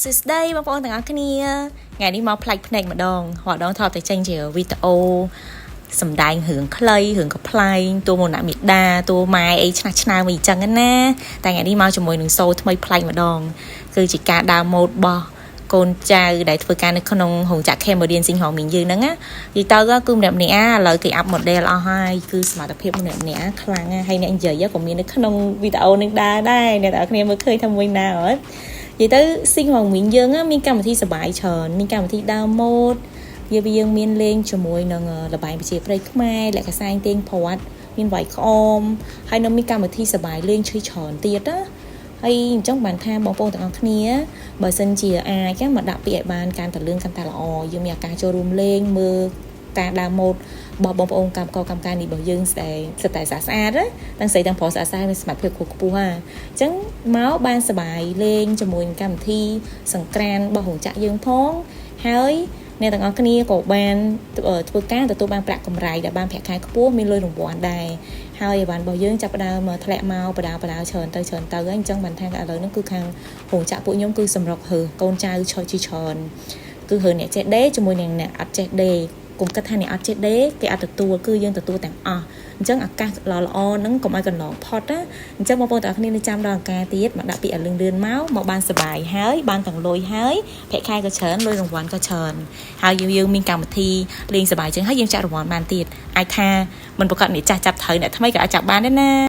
សួស្តីបងប្អូនទាំងអស់គ្នាថ្ងៃនេះមកប្លែកភ្នែកម្ដងរាល់ដងធ្លាប់តែចេញជាវីដេអូសម្ដែងរឿងខ្លីរឿងកំប្លែងតួមនៈមេដាតួម៉ែអីឆ្នះឆ្នើមអីចឹងណាតែថ្ងៃនេះមកជាមួយនឹងសូថ្មីប្លែកម្ដងគឺជាការដើរម៉ូដរបស់កូនចៅដែលធ្វើការនៅក្នុងរោងចក្រ Cambodian ស៊ីងហងមីងយើងហ្នឹងណានិយាយទៅគឺម្នាក់ម្នាក់ឥឡូវគេ up model អស់ហើយគឺសមត្ថភាពម្នាក់ម្នាក់ខ្លាំងណាស់ហើយអ្នកនិយាយក៏មាននៅក្នុងវីដេអូនឹងដែរដែរអ្នកទាំងអស់គ្នាមើលឃើញថាមួយណាអត់និយាយទៅស៊ីងហងមីងយើងមានកម្មវិធីសប្បាយច្រើនមានកម្មវិធីដើរម៉ូដយើងយើងមានលេងជាមួយនឹងល្បែងប្រជាប្រិយខ្មែរលក្ខសែងទាញព្រ័ត្រមានវាយក្អមហើយនៅមានកម្មវិធីសប្បាយលេងឈឺច្រើនទៀតណាហើយអញ្ចឹងបានថាបងប្អូនទាំងអស់គ្នាបើសិនជាអាចមកដាក់ពាក្យឲ្យបានកាន់តែលឿនកាន់តែល្អយើងមានឱកាសចូលរួមលេងមើលការដើរម៉ូដរបស់បងប្អូនកម្មករកម្មការនេះរបស់យើងស្តែស្តែស្អាតស្អាតណាទាំងស្រីទាំងប្រុសស្អាតស្អាតមានសមត្ថភាពខ្ពស់ខ្ពស់ហ่าអញ្ចឹងមកបានសប្បាយលេងជាមួយនឹងកម្មវិធីសង្ក្រានរបស់រោងចក្រយើងផងហើយអ្នកទាំងអស់គ្នាក៏បានធ្វើការទទួលបានប្រាក់កម្រៃដែលបានប្រាក់ខែខ្ពស់មានលុយរង្វាន់ដែរហើយអីវ៉ាន់របស់យើងចាប់ផ្ដើមធ្លាក់មកបដាបដាច្រើនទៅច្រើនទៅហើយអញ្ចឹងបានថាឥឡូវហ្នឹងគឺខាងរោងចក្រពួកខ្ញុំគឺសម្រុករើសកូនចៅឆជាច្រើនគឺរើអ្នកចេះដេរជាមួយនឹងអ្នកអត់ចេះដេរកុំគិតថាអ្នកអត់ចេះដេរគេអត់ទទួលគឺយើងទទួលទាំងអស់អញ្ចឹងឱកាសល្អល្អហ្នឹងកុំឲ្យកន្លងផុតណាអញ្ចឹងបងប្អូនទាំងអស់គ្នានៅចាំដល់ឱកាសទៀតមកដាក់ពាក្យឲ្យលឿនលឿនមកមកបានសប្បាយហើយបានទាំងលុយហើយប្រាក់ខែក៏ច្រើនលុយរង្វាន់ក៏ច្រើនហើយយើងយើងមានកម្មវិធីលេងសប្បាយចឹងហើយយើងចាក់រង្វាន់បានទៀតអាចថាមិនប្រកាសអ្នកចាស់ចាប់ត្រូវអ្នកថ្មីក៏អាចចាប់បានដែរណា។